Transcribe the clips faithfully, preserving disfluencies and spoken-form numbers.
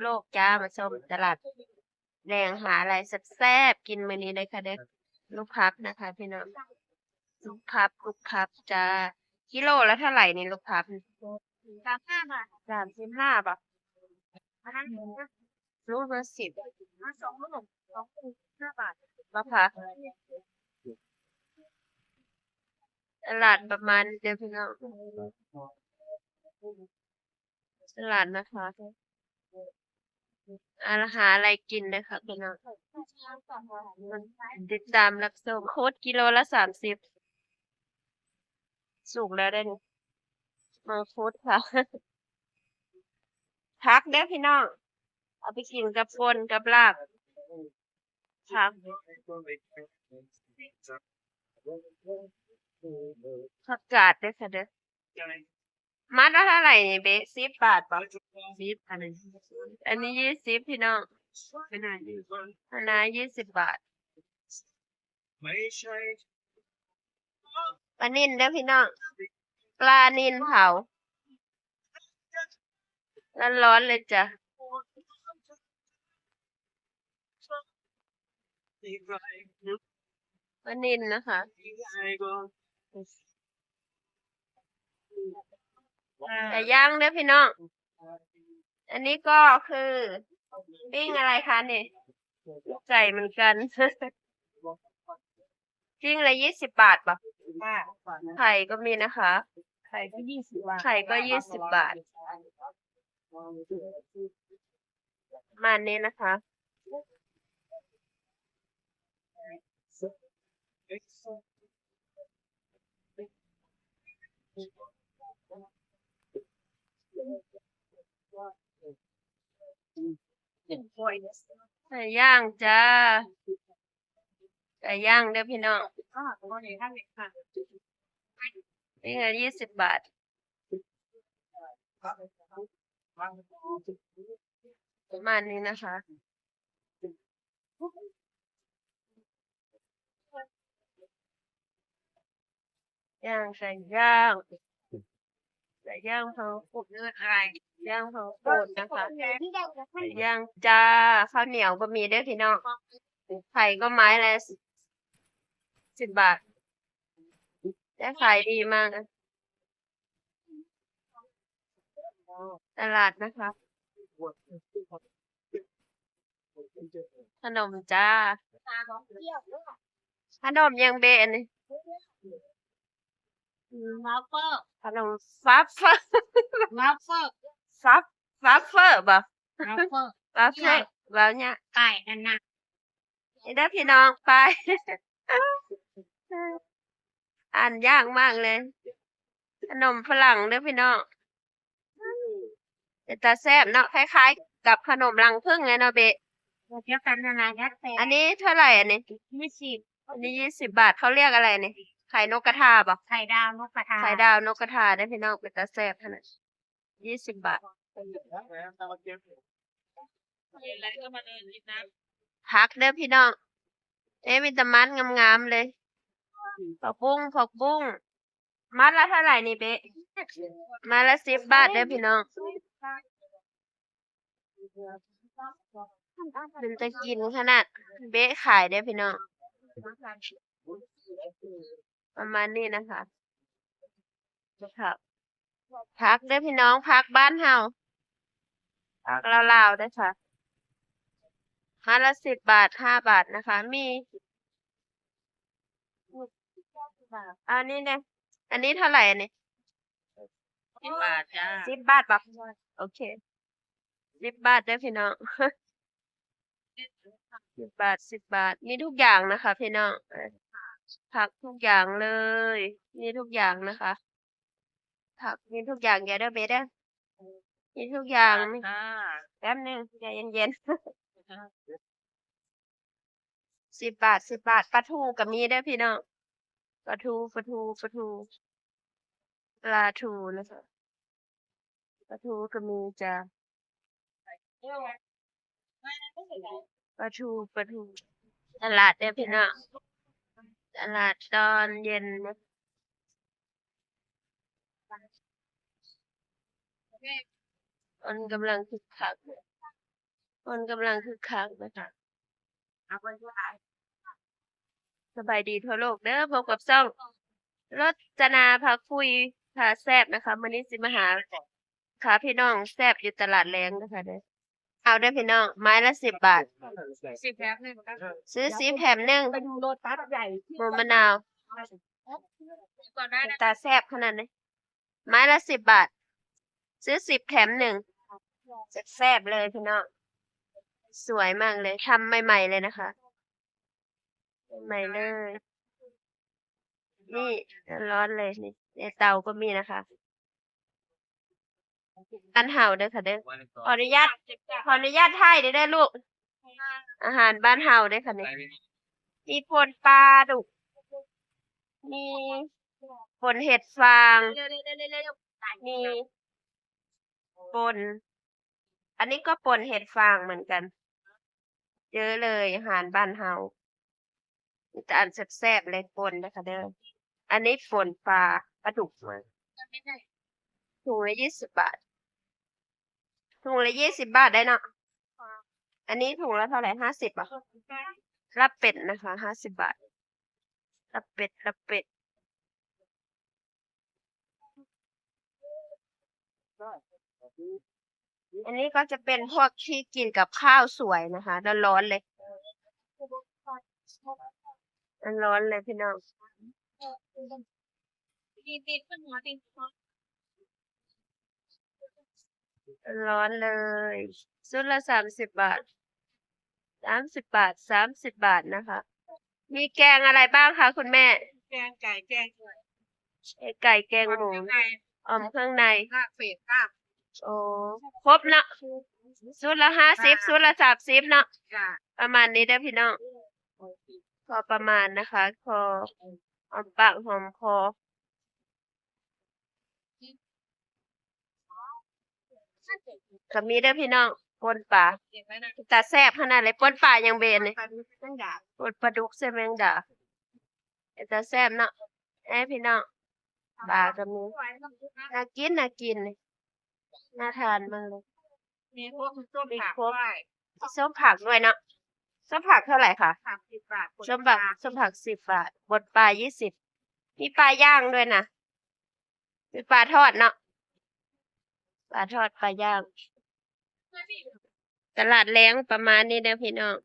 โลกจ้า มาชมตลาดแลง หาอะไรแซ่บๆกินมื้อนี้เลยค่ะเด้อ ลูกผักนะคะพี่น้อง ลูกผัก ลูกผักจ้า กิโลละเท่าไหร่นี่ลูกผัก สามสิบห้าบาท สามสิบห้าบาท อันนั้น ลูกละสิบ สองลูก สองลูก ห้าบาท ราคา ตลาดประมาณนี้เด้อพี่น้อง ตลาดนะคะ อาหารอะไรกินนะคะพี่น้อง ติดตามรับชม โคตรกิโลละสามสิบ สุกแล้วได้นี่ มังคุดค่ะ ผักเด้อพี่น้อง เอาไปกินกับป่นกับลาบ ผัก ผักกาดเด้อค่ะเด้อ มัดละเท่าไหร่นี่เบะ สิบบาทบ่ สิบ อันนี้ อันนี้ยี่สิบพี่น้อง คะน้ายี่สิบบาท ปลานิลเด้อพี่น้อง ปลานิลเผา ร้อนๆเลยจ้ะ ปลานิลนะคะ ไก่ย่างเด้อพี่น้อง อันนี้ก็คือ ปิ้งอะไรคะนี่ ไก่เหมือนกัน ปิ้งละยี่สิบบาทปะ ค่ะ ไข่ก็มีนะคะ ไข่ก็ยี่สิบบาท ไข่ก็ยี่สิบบาท ประมาณนี้นะคะ ไก่ย่างจ้า ไก่ย่างเด้อพี่น้อง นี่ไง ยี่สิบบาท ประมาณนี้นะคะ ย่างไก่ย่าง ไก่ย่างเผาโขด ย่างเผาโขดนะคะ ไก่ย่างจ้า ข้าวเหนียวก็มีเด้อพี่น้อง ไข่ก็ไม้ละสิบบาท ได้ขายดีมากนะ ตลาดนะคะ ขนมจ้า ขนมยังเบะอันนี้ อืม วัฟเฟิล ขนมวัฟเฟิล วัฟเฟิล ฟัฟ วัฟเฟิลบ่ วัฟเฟิล วัฟเฟิล เนี่ย เว้าเนี่ย ไก่นั่นน่ะ นี่เด้อพี่น้อง ไป อ่านยากมากเลย ขนมฝรั่งเด้อพี่น้อง เป็นตาแซ่บเนาะ คล้ายๆกับขนมรังผึ้งเลยเนาะเบะ แบบเดียวกันนั่นแหละ แล้วแต่ อันนี้เท่าไหร่อันนี้ ยี่สิบ อันนี้ยี่สิบบาท เขาเรียกอะไรนี่ ไข่นกกระทาบ่ ไข่ดาวนกกระทา ไข่ดาวนกกระทาเด้อพี่น้อง เป็นตาแซ่บขนาด ยี่สิบบาท ผักเด้อพี่น้อง เอ๊ะ มีแต่มันงามๆเลย ผักบุ้ง ผักบุ้ง มัดละเท่าไหร่นี่เบะ มัดละสิบบาทเด้อพี่น้อง เป็นตากินขนาด เบะขายเด้อพี่น้อง ประมาณนี้นะคะ ผัก ผักเด้อพี่น้อง ผักบ้านเฮา ผักลาวๆเด้อค่ะ มัดละสิบบาท ห้าบาทนะคะ มี อันนี้เนี่ย อันนี้เท่าไหร่อันนี้ สิบบาทจ้า สิบบาทบ่ โอเค สิบบาทเด้อพี่น้อง สิบบาท สิบบาท มีทุกอย่างนะคะ พี่น้อง ผักทุกอย่างเลย มีทุกอย่างนะคะ ผักมีทุกอย่าง อย่าเด้อเบเด้อ มีทุกอย่าง ค่ะ แป๊บหนึ่ง ใจเย็นๆ สิบบาท สิบบาท ปลาทูก็มีเด้อพี่น้อง ปลาทู ปลาทู ปลาทู ปลาทูนะคะ ปลาทูก็มีจ้ะ ปลาทู ปลาทู ตลาดเด้อพี่น้อง ตลาดตอนเย็นนะ คนกำลังคึกคักเลย คนกำลังคึกคักนะคะ สบายดีทั่วโลกเด้อ พบกับช่องรจนาพาคุยพาแซบนะคะ มื้อนี้สิมาหา ค่ะพี่น้อง แซบอยู่ตลาดแลงนะคะเด้อ เอาเด้อพี่น้อง ไม้ละสิบบาท สิบแถมหนึ่ง ซื้อสิบแถมหนึ่ง ไปดูโลตัสใหญ่ที่ หมูมะนาว ก่อนได้นะ ตาแซบขนาดนี้ ไม้ละสิบบาท ซื้อสิบแถมหนึ่ง แซบๆเลยพี่น้อง สวยมากเลย ทำใหม่ๆเลยนะคะ ใหม่ๆเลย นี่ ร้อนๆเลย นี่ ในเตาก็มีนะคะ บ้านเฮาเด้อค่ะเด้อ ขออนุญาต ขออนุญาตถ่ายเด้อลูก อาหารบ้านเฮาเด้อค่ะนี่ มีป่นปลาดุก มีป่นเห็ดฟาง มีป่น อันนี้ก็ป่นเห็ดฟางเหมือนกัน เยอะเลย อาหารบ้านเฮา มีแต่อันแซบๆเลย ป่นนะคะเด้อ อันนี้ป่นปลา ปลาดุกมา ถุงละยี่สิบบาท ถุงละยี่สิบบาทได้เนาะ อันนี้ถุงละเท่าไหร่ ห้าสิบอ่ะ ลาบเป็ดนะคะ ห้าสิบบาท ลาบเป็ด ลาบเป็ด อันนี้ก็จะเป็นพวกที่กินกับข้าวสวยนะคะ ร้อนๆเลย ร้อนๆเลยพี่น้อง ร้อนเลย ชุดละสามสิบบาท สามสิบบาท สามสิบบาทนะคะ มีแกงอะไรบ้างคะคุณแม่ แกงไก่ แกงหมู แกงไก่ แกงหมู อ่อมเครื่องใน อ่อมเครื่องใน ลาบเป็ด ลาบ โอ้ ครบเนาะ ชุดละห้าสิบ ค่ะ ชุดละสามสิบเนาะ จ้ะ ประมาณนี้เด้อพี่น้อง พอประมาณนะคะ พอหอมปากหอมคอ ก็มีเด้อพี่น้อง ป่นปลา ตาแซ่บขนาดเลย ป่นปลาหยังเบนนี่ ป่นปลาดุกใส่แมงดา เป็นตาแซ่บเนาะ เอ้ยพี่น้อง ปลาก็มี น่ากิน น่ากินนี่ น่าทานมากเลย มีพวกส้มผัก มีครบ ด้วย มีส้มผักด้วยเนาะ ส้มผักเท่าไหร่คะ ผักสิบบาท ส้มผัก ป่นปลา ส้มผักสิบบาท ป่นปลายี่สิบ มีปลาย่างด้วยนะ มีปลาทอดเนาะ ปลาทอด ปลาย่าง ตลาดแลงประมาณนี้เด้อพี่น้อง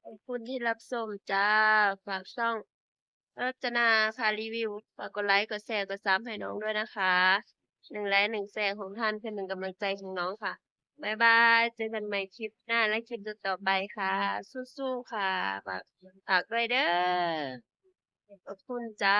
ขอบคุณที่รับชมจ้า ฝากช่องรจนาพารีวิว ฝากกดไลค์ กดแชร์ กดซับให้น้องด้วยนะคะ หนึ่งไลค์ หนึ่งแชร์ของท่าน คือหนึ่งกำลังใจของน้องค่ะ บ๊ายบาย เจอกันใหม่คลิปหน้าและคลิปต่อๆไปค่ะ สู้ๆค่ะ ฝาก ฝากด้วยเด้อ ขอบคุณจ้า